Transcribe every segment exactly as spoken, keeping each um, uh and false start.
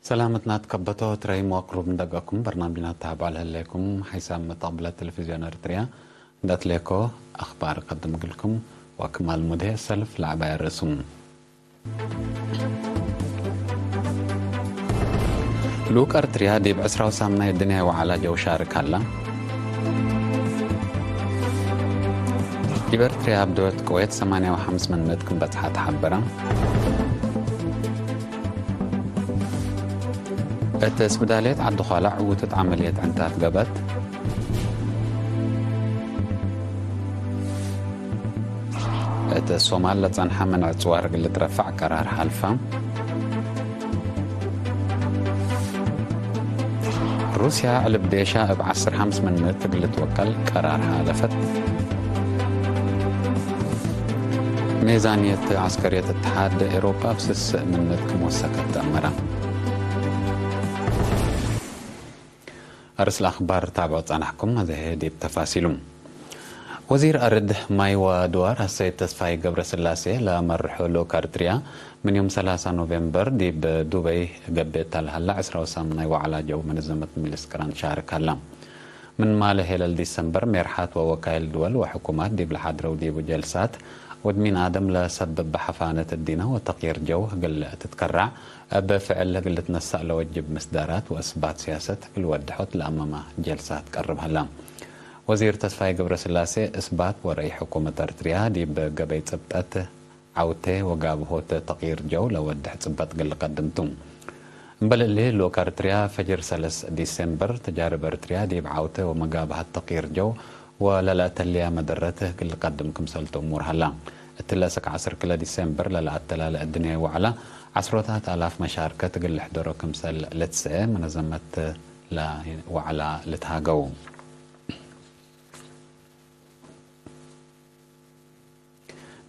ሰላመትና ትከበቶ ትረይም ወቅሩብ እንደገኩም በርናምጅና ተሃብዖ ለህሌኩም ሓይሳም መተቅብለት ቴሌቪዝዮን ኤረትርያ እንደ አትሌኮ አክባር ቀድም እግልኩም ወክማል ሙዴ ሰልፍ ለዐባይ አርእሱም። ልኡክ ኤረትርያ ዲብ ዕስራው ሳምናይ እድንያይ ወዓላ ጀው ሻርክ ሀላ። ዲብ ኤረትርያ አብደወት ቅዌት ሰማንያ ወሐምስ ምን ምእት ክም በጽሐ ተሐበረ። እት ስብዳልየት ዐዲ ዃላ ዕዉትት ዐመልየት ዕንታት ገብአት። እት ሶማል ለጸንሐ መንዕ ጽዋር እግል ልትረፈዕ ቀራር ሐልፈ። ሩስያ ዕልብ ዴሻ እብ ዐስር ሐምስ ምን ምእት እግል ልትወቀል ቀራር ሓለፈት። ሜዛንየት ዐስከርየት እትሓድ ኤሮፓ እብ ስስዕ ምን ምእት ክም ወሰከት ተአመረ። አርእስ ለአክባር ታብዖ ጸናሕኩም፣ አዜ ዲብ ተፋሲሉ። ወዚር አርድ ማይ ወድዋር አሰይድ ተስፋይ ገብረስላሴ ለመርሑ ልኡክ አርትርያ፣ ምን ዮም ሰላሳ ኖቬምበር ዲብ ዱበይ ገብእ እተ ለሀላ ዕስራው ሳምናይ ወዐላ ጀው መነዘመት ምጅልስ ቅራን ሻርክ ሀላ። ምን ማለ ሄለል ዲሰምበር ሜርሓት ወወካይል ድወል ወሕኩማት ዲብ ለሓድረው ዲቡ ጀልሳት፣ ወድ ሚን አደም ለሰብብ በሐፋነት እዲነ ወተቅይር ጀው እግል ትትከራዕ፣ እብ ፍዕል እግል ልትነሰእ ለወጅብ ምስዳራት ወእስባት ሲያሰት እግል ወድሖት ለአመመ ጀልሳት ቀርብ ሀላ። ወዚር ተስፋይ ገብረስላሴ እስባት ወረአይ ሕኩመት አርትርያ ዲብ ገበይ ጽብጠት ዐውቴ ወጋብሆት ተቅይር ጀው ለወድሕ ጽበጥ እግል ልቀድም ቱ። እምበል እሊ፣ ልኡክ አርትርያ ፈጅር ሰለስ ዲሴምበር፣ ተጃርብ አርትርያ ዲብ ዐውቴ ወመጋብሀት ተቅይር ጀው ወለለአተልያ መደረት እግል ልቀድም ክምሰል ቱ እሙር ሀላ። እትለ አስክ ዐስር ክለ ዲሴምበር ለለአተላለ እድንያይ ወዐላ፣ ዐስሮታት አላፍ መሻርከት እግል ልሕደሮ ክምሰል ልትሰኤ መነዘመት ለወዐላ ልትሃገው።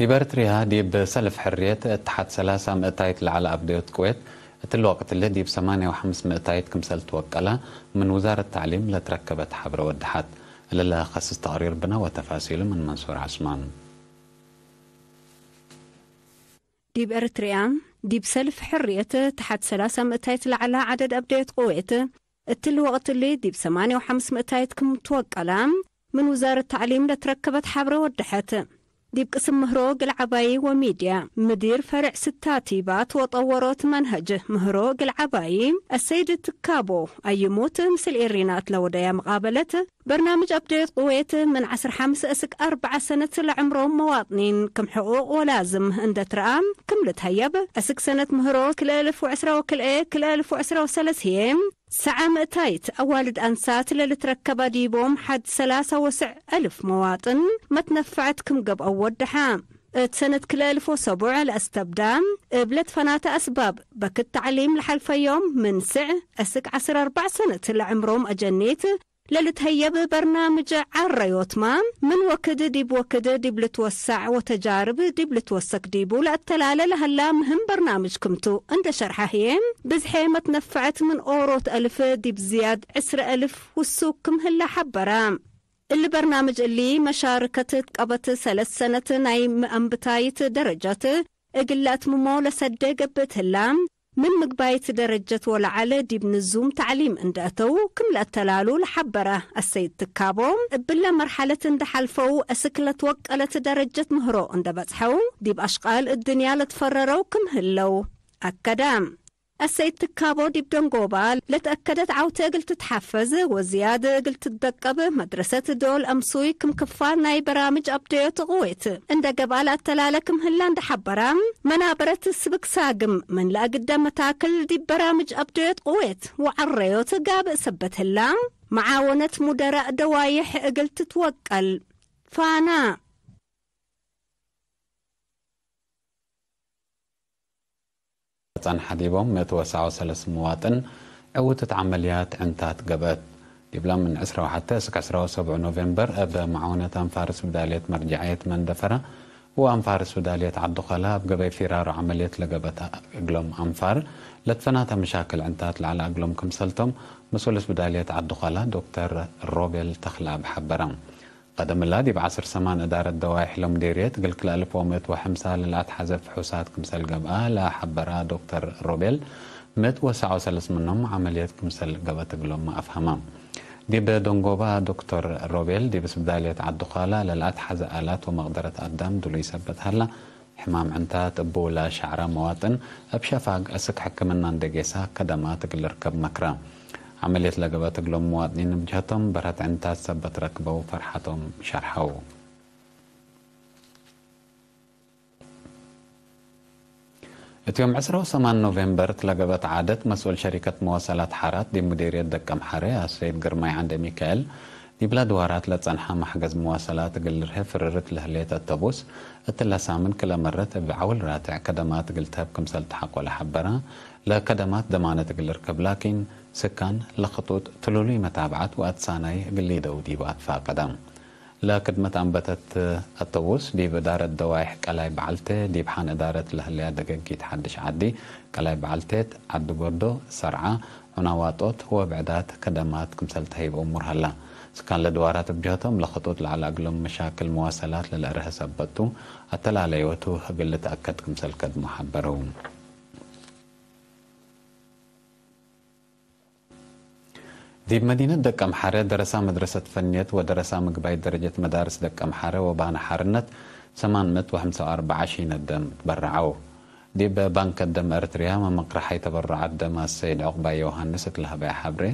ዲብ ኤረትርያ ዲብ ሰልፍ ሕርየት እት ሐድ ሰላሳ ምእታይት ለዐለ አብደዮት ቅዌት፣ እትሊ ወቅትሊ ዲብ ሰማንያ ወሐምስ ምእታይት ክምሰል ትወቀለ ምን ውዛረት ተዕሊም ለትረከበት ሐብረ ወደሐት። እሊ ለከስስ ተቅሪር ብነ ወተፋሲሉ ምን መንሱር ዐስማን። ዲብ ኤረትርያ ዲብ ሰልፍ ሕርየት እት ሐድ ሰላሳ ምእታይት ለዐለ ዐደድ አብደዮት ቅዌት፣ እትሊ ወቅትሊ ዲብ ሰማንያ ወሐምስ ምእታይት ክም ትወቀለ ምን ውዛረት ተዕሊም ለትረከበት ሐብረ ወደሐት። ዲብ ቅስም ምህሮ እግል ዐባዪ ወሚድያ፣ ምዲር ፈሬዕ ስታቲባት ወጠወሮት መንሀጅ ምህሮ እግል ዐባዪ አሰይድ ትካቦ አዩሙት ምስል ኤሪና እት ለወደያ መቃበለት፣ በርናምጅ አብደዮት ቅዌት ምን ዐስር ሐምስ እስክ አርበዐ ሰነት ለዕምሮም መዋጥኒን ክም ሕቁቅ ወላዝም እንደ ትረአ ክም ልትሀየብ፣ እስክ ሰነት ምህሮ ክልኤ እልፍ ወዕስራ ወክልኤ፣ ክልኤ እልፍ ወዕስራ ወሰለስ ህዬ፣ ሰዐ ምእታይት አዋልድ አንሳት ለልትረከበ ዲቦም ሐድ ሰላሳ ወስዕ እልፍ መዋጥን መትነፈዐት ክም ገብአው ወደሐ። እት ሰነት ክልኤ እልፍ ወሰቡዕ ለአስተብዳ፣ እብ ለትፈናተ አስባብ በክት ተዕሊም ለሐልፈዮም ምን ስዕ እስክ ዐስር አርበዕ ሰነት ለዕምሮም አጀኒት ለልትሀየብ በርናምጅ ዐረዮትመ፣ ምን ወክድ ዲብ ወክድ ዲብ ልትወሰዕ ወተጃርብ ዲብ ልትወሰክ ዲቡ ለአተላለ ለሀላ ምህም በርናምጅ ክምቱ እንደ ሸርሐ ህዬ፣ ብዝሐ መትነፈዐት ምን ኦሮት አልፍ ዲብ ዝያድ ዕስረ አልፍ ውሱክ ክም ህለ ሐበረ። እሊ በርናምጅ እሊ መሻርከት ትቀበት ሰለስ ሰነት ናይ መአንብታይት ደረጀት እግል ለአትምሞ ለሰዴ ገብእ እት ህላ፣ ምን ምግባይት ደረጀት ወለዐል ዲብ ንዙም ተዕሊም እንደ አተው ክም ለአተላሉ ለሐበረ አሰይድ ትካቦ፣ እብለ መርሐለት እንደ ሐልፈው እስክ ለትወቀለት ደረጀት ምህሮ እንደ በጽሐው፣ ዲብ አሽቃል እድንያ ለትፈረረው ክም ህለው አከደ። አሰይድ ትካቦ ዲብ ደንጎባ ለተአከደት ዐውቴ እግል ትትሐፈዝ ወዝያድ እግል ትደቀብ መድረሰት ዶል አምሱይ ክም ክፋል ናይ በራምጅ አብደዮት ቅዌት እንደ ገብአ ለአተላለ ክም ህላ እንደ ሐበራ፣ መናበረት ስብክ ሳግም ምን ለአግደ መታክል ዲብ በራምጅ አብደዮት ቅዌት ወዐረዮት ጋብእ ሰበት ህላ፣ መዓወነት ሙደራእ ደዋይሕ እግል ትትወቀል። ፋና። ጸንሐ ዲቦም ምእት ወሰዓ ወሰለስ ምዋጥን ዕውትት ዐመልያት ዕንታት ገብአት። ዲብላ ምን ዕስራ ወሐተ እስክ ዕስራ ወሰቡዕ ኖቬምበር እብ መዓውነት አንፋር ስብዳልየት መርጀዐየት መንደፈረ ወአንፋር ስብዳልየት ዐዲ ኸላ እብ ገበይ ፊራሮ ዐመልየት ለገብአት እግሎም አንፋር ለትፈናተ መሻክል ዕንታት ለዐለ እግሎም ክምሰልቶም መስኡል ስብዳልየት ዐዲ ኸላ ዶክተር ሮቤል ተኽለአብ ሐበረ። ቀደም እላ ዲብ ዐስር ሰማን እዳረት ደዋይሕ ለሙዴርየት እግል ክልኤ አልፍ ወምእት ወሐምሳ ለለአትሐዘ ፍሑሳት ክምሰል ገብአ ለሐበራ ዶክተር ሮቤል፣ ምእት ወሰብዓ ወሰለስ ምኖም ዐመልየት ክምሰል ገበት እግሎም አፍሀመ። ዲብ ደንጎባ ዶክተር ሮቤል፣ ዲብ ስብዳልየት ዐዲ ኳላ ለለአትሐዘ አላት ወመቅደረት አዳም ድሉይ ሰበት ሀላ። ሕማም ዕንታት እቡ ለሸዕረ መዋጥን እብ ሸፋግ አስክ ሕክምና እንዴ ጌሰ ከደማት እግል ልርከብ መክረ። ዐመልየት ለገበት እግሎም መዋጥኒን እብ ጀህቶም በርሀት ዕንታት ሰበት ረክበው ፈርሐቶም ሸርሐው። እት ዮም ዕስራ ወሰማን ኖቬምበር እት ለገብአት ዓደት፣ መስኡል ሸሪከት መዋሰላት ሐራት ዲብ ሙዲርየት ደቀምሐሬ አሰይድ ግርማይ ዐንደሚካኤል፣ ዲብለ ድዋራት ለጸንሐ መሕገዝ መዋሰላት እግል ልርሄ ፍርርት ለህሌት አተቡስ፣ እትለ ሳምን ክለ መረት እብ ዐውል ራትዕ ከደማት እግል ተህብ ክምሰል ተሐቆለ ሐበረ። ለከደማት ደማነት እግል ልርከብ ላኪን፣ ስካን ለክጡጥ ትሉሉይ መታብዐት ወአትሳናይ እግል ሊደው ዲቡ አትፋቀደ። ለክድመት አንበተት አተቡስ፣ ዲብ እዳረት ደዋይሕ ቀላይ በዐልቴ፣ ዲብ ሐን እዳረት ለህለያ ደገጊት ሐድሽ ዐዲ፣ ቀላይ በዐልቴት፣ ዐዲ ጎርዶ፣ ሰርዓ፣ ዑናዋጦት ወብዕዳት ከደማት ክምሰል ተህይብ እሙር ሀላ። ስካን ለድዋራት እብ ጀህቶም፣ ለክጡጥ ለዐለ እግሎም መሻክል መዋሰላት ለልአርሀ ሰበት ቱ፣ አተላለዮቱ እግል ልትአከድ ክምሰል ከድሞ ሐበረው። ዲብ መዲነት ደቀምሐረ ደረሳ መድረሰት ፈንየት ወደረሳ ምግባይ ደረጀት መዳርስ ደቀምሐረ ወባነ ሐርነት ሰማን ምእት ወሐምሳ ወአርበዕ ሺነ ደም ትበረዐው። ዲብ ባንክ ደም ኤረትርያ መመቅረሓይ ተበሩዓት ደም አሰይድ ዑቅባይ ዮሃንስ እት ለሀበየ ሐብሬ፣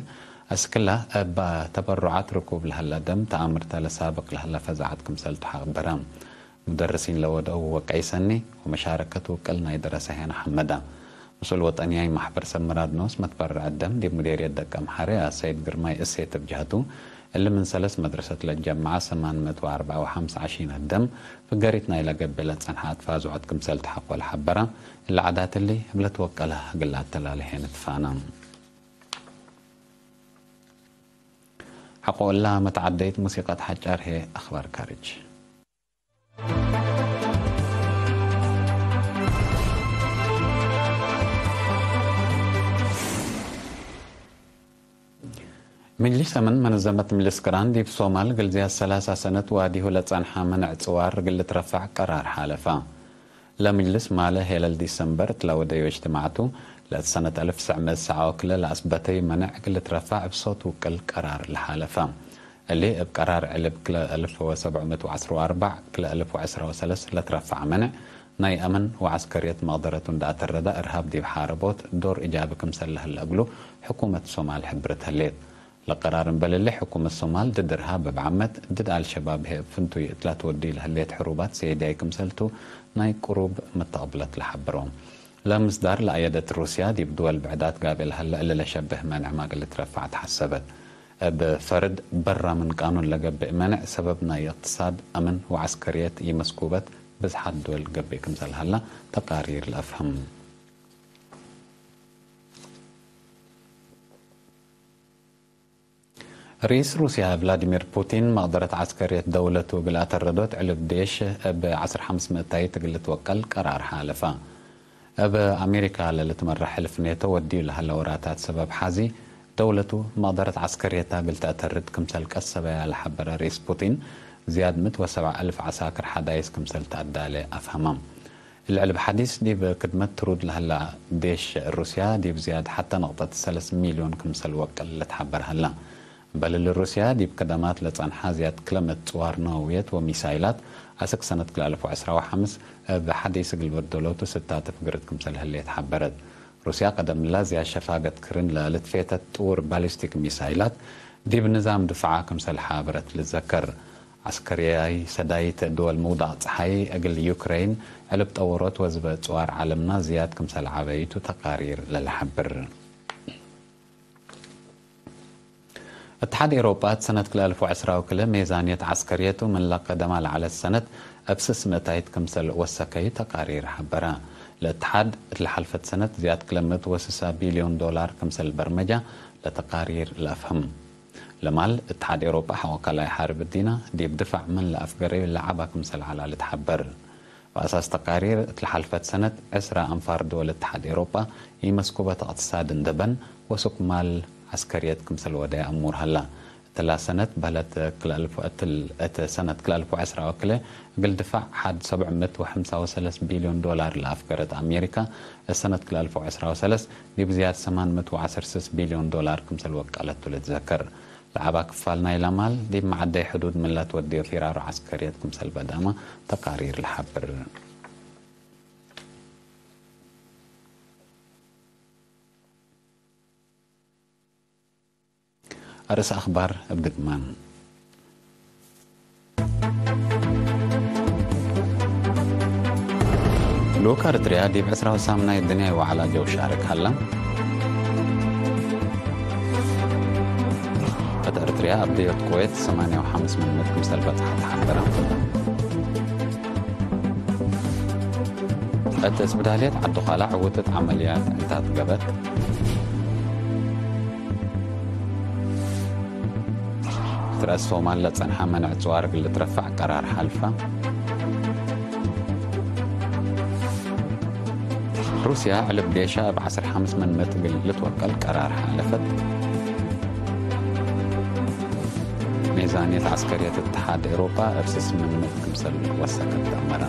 አስክላ እብ ተበሩዓት ርኩብ ለሀለ ደም ተአምርተ ለሳብቅ ለሀለ ፈዛዐት ክምሰልቱ ሐበረ። ሙደርሲን ለወድአው ወቀይ ሰኒ ወመሻረከት ውቅል ናይ ደረሰ ሄነ ሐመደ። መስኡል ወጠንያይ ማሕበር ሰብ ምራድ ኖስ መትበረዐ ደም ዲብ ሙዴርየት ደቀምሐሬ አሰይድ ግርማይ እሴት እብ ጀህቱ፣ እሊ ምን ሰለስ መድረሰት ለትጀመዐ ሰማን ምእት ወአርበዕ ወሐምስ ዐሺነ ደም ፍገሪት ናይለ ገብእ ለጸንሐ አትፋዝዖት ክምሰል ተሐቆ ለሐበረ፣ እሊ ዓዳት እሊ እብ ለትወቀለ እግል ለአተላሌ ሄነ ትፋነ። ሐቆ እላ መትዓደይት ሙሲቀት ሐጫር ህዬ አኽባር ካርጅ። ምጅሊስ አምን መነዘመት ምልስ ቅራን ዲብ ሶማል እግል ዝያድ ሰላሳ ሰነት ዋዲሁ ለጸንሐ መንዕ ጽዋር እግል ልትረፈዕ ቀራር ሓለፈ። ለምጅልስ ማለ ሄለል ዲሰምበር እት ለወደዩ እጅትማዕቱ፣ ለእት ሰነት አልፍ ትሰዕ ምእት ሰዓ ወክለ ለአስበተዩ መነዕ እግል ልትረፈዕ እብ ሶት ውቅል ቀራር ለሓለፈ። እሊ እብ ቀራር ዕልብ ክለ አልፍ ወሰብዕ ምእት ወዐስር ወአርበዕ ክለ አልፍ ወዐስር ወሰለስ ለትረፈዕ መነዕ፣ ናይ አምን ወዐስከርየት መቅደረቱ እንደ አተረደ እርሃብ ዲብ ሓረቦት ዶር እጃቢ ክምሰል ለህለ እግሉ ሕኩመት ሶማል ሕብርት ህሌት። ለቀራር እምበል እሊ፣ ሕኩመት ሶማል ድድ እርሃብ እብ ዓመት፣ ድድ አልሸባብ ህዬ እብ ፍንቱይ እት ለትወድዩ ለህሌት ሕሩባት ሰየድያይ ክምሰልቱ ናይ ቅሩብ መተቅብለት ለሐብሮ። ለምስዳር ለአየደት ሩስያ፣ ዲብ ድወል ብዕዳት ጋብእ ለሀለ እሊ ለሸብህ መንዕ ማግል ልትረፈዕ ተሐሰበት። እብ ፈርድ በራ ምን ቃኑን ለገብእ መንዕ ሰበብ ናይ እቅትሳድ፣ አምን ወዐስከርየት ኢመስኩበት ብዝሓት ድወል ገብእ ክምሰል ሀላ ተቃሪር ለአፍህም። ርኢስ ሩስያ ቭላዲሚር ፑቲን፣ መቅደረት ዐስከርየት ደውለቱ እግል አተረዶት ዕልብ ዴሽ እብ ዐስር ሐምስ ምእታይት እግል ልትወቀል ቀራር ሓለፈ። እብ አሜሪካ ለልትመረሕ ሕልፍ ኔቶ ወድዩ ለሀለ ወራታት ሰበብ ሐዚ፣ ደውለቱ መቅደረት ዐስከርየታ እግል ተአተርድ ክምሰል ቀሰበያ ለሐበረ ርኢስ ፑቲን፣ ዝያድ ምእት ወሰብዓ አልፍ ዐሳክር ሐዳይስ ክምሰል ተአዳሌ አፍሀመ። እሊ ዕልብ ሐዲስ ዲብ ክድመት ትሩድ ለሀላ ዴሽ ሩስያ ዲብ ዝያድ ሐተ ነቅጠት ሰለስ ሚልዮን ክምሰል ወቅል ልትሐበር ሀላ። እምበል እሊ ሩስያ ዲብ ከደማት ለጸንሐ ዝያድ ክለ ምእት ጽዋር ነወውየት ወሚሳይላት አስክ ሰነት ክልኤ አልፍ ወዐስራ ወሐምስ እብ ሐዲስ እግል በደሎቱ ስታትፍ ግርት ክምሰል ህሌት ሐበረት። ሩስያ ቀደምላ ዝያድ ሸፋገት ክርን ለልትፌተት ጥውር ባሊስቲክ ሚሳይላት ዲብ ንዛም ድፋዓ ክምሰል ሐበረት ልትዘከር። ዐስከርያይ ሰዳይት ድወል ምውዳቅ ጸሓይ እግል ዩክረይን ዕልብ ጠወሮት ወዝበ ጽዋር ዓለምና ዝያድ ክምሰል ዐበይቱ ተቃሪር ለለሐብር። እትሓድ ኤሮጳ እት ሰነት ክልኤ አልፍ ወዐስራ ወክልኤ ሜዛንየት ዐስከርየቱ ምን ለቀደማ ለዐለት ሰነት እብ ስስ ምእታይት ክምሰል ወሰከዩ ተቃሪር ሐበረ። ለእትሓድ እት ለሐልፈት ሰነት ዝያድ ክለ ምእት ወስሳ ቢልዮን ዶላር ክምሰል በርመጃ ለተቃሪር ለአፍህም። ለማል እትሓድ ኤሮጳ ሐቆ ካልኣይ ሐርብ እዲና ዲብ ድፋዕ ምን ለአፍገረዩ ለዐባ ክምሰል ዐላ ልትሐበር። ወአሳስ ተቃሪር እት ለሐልፈት ሰነት ዕስራ አንፋር ድወል እትሓድ ኤሮጳ ኢመስኩበት እቅትሳድ እንደ በን ወሱቅ ማል ዐስከርየት ክምሰል ወደየ አሙር ሀላ። እትላ ሰነት በህለት ክልአልፍ፣ እት ሰነት ክልአልፍ ወዐስራ ወክልኤ እግል ድፋዕ ሐድ ሰብዕ ምእት ወሐምሳ ወሰለስ ቢልዮን ዶላር ለአፍገረት አሜሪካ፣ እት ሰነት ክልአልፍ ወዐስራ ወሰለስ ዲብ ዝያድ ሰማን ምእት ወዐስር ስስ ቢልዮን ዶላር ክምሰል ወቀለቱ ልትዘከር። ለዐባ ክፋል ናይለ ማል ዲብ መዐደይ ሕዱድ ምን ለትወድዮ ፊራሮ ዐስከርየት ክምሰል በዳመ ተቃሪር ለሐብር። አርእስ አኽባር እብ ድግማን። ልኡክ አርትርያ ዲብ ዕስራ ወሳምናይ ድንያይ ወዐላ ጀው ሻርክ ሀላ። እት አርትርያ አብደዮት ቁዌት ሰማንያ ወሐምስ ምን ምእት ክምሰል በጽሐት ሐበረ። እት እስብዳልየት ዐዲ ዃላ ዕውትት ዐመልያት ዕንታት ገብአት። እት ረአስ ሶማል ለጸንሐ መንዕ ጽዋር እግል ልትረፈዕ ቀራር ሐልፈ። ሩስያ ዕልብ ዴሻ እብ ዐስር ሐምስ ምን ምእት እግል ልትወቀል ቀራር ሓለፈት። ሜዛንየት ዐስከርየት እትሓድ ኤውሮጳ እብ ስስ ምን ምእት ክምሰል ወሰከት ተአመረ።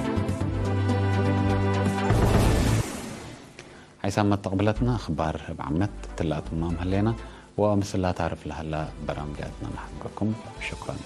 ሓይሳም መተቅብለትና አኽባር እብ ዓመት እትላ አትማም ህሌና፣ ወምስላ ታርፍ ለሀላ በራምጃትና ነሐግኩም። ሽክረን።